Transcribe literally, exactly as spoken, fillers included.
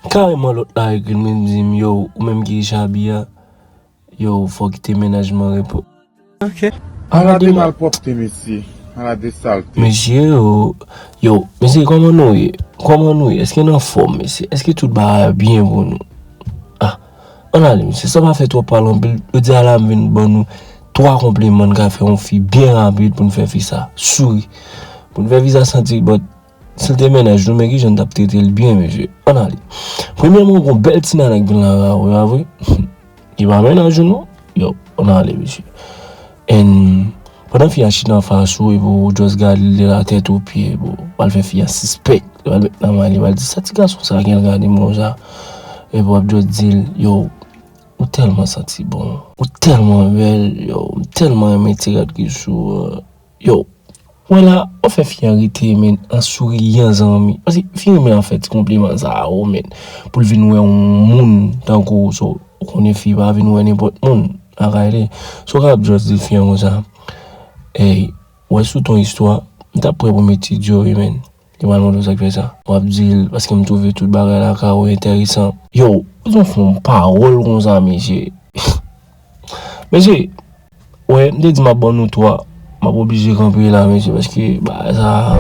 Kareman lòt la ekri m, li di m, yo, ou menm ki Richard Bia, yo, fò w kite mennaj m an repo. Ala de malpwòpte, mesye. Ala de salte. Mesye, yo, yo, mesye, kòman nou ye? Kòman nou ye? Èske n anfòm, mesye? Èske tout bagay byen pou nou? Ah, ann ale, mesye, san pa fè twòp pale anpil, jodi a la m vin ban nou twa konpliman n ka fè yon fi byen rapid pou n fè fi sa souri. Pou n fè fi sa santi, but, si l te mennaj nou, men kijan n t ap trete l byen, mesye. Ann ale. Premyèman, yon bèl ti nana k vin la, wi, pa vre? Li pa mennaj ou non. Yo, ann ale, mesye. And pandan fi a chita anfas ou, epi w just gade l de la tèt o pye, epi w pral fè fi a sispèk. Li pral met nan may li, pral di, "Sa ti gason sa gen l gade m konsa?" Epi w ap just di l, "Yo, ou tèlman santi bon. Ou tèlman bèl, yo, m tèlman renmen ti rad ki sou ou." Yo, wè la, w fè fi a rete, men, an souriyan, zanmi. Paske fi renmen an fè ti konpliman sa a, o, men, pou l vin wè yon moun tankou w, so, ou konnen fi pa vin wè nenpòt moun, lakay li. So, w ka ap just di fi an konsa, "Ey, wè sou ton istwa, m t ap prè pou m etidye w, wi, men." Li pral mande w sa k fè sa. W ap di l, "Paske m twouve tout bagay lakay ou enteresan." Yo, ou di yon fon pawòl konsa, mesye. Mesye, wè, m te di m ap ban nou twa. M ap oblije kanpe la, mesye, paske bagay sa.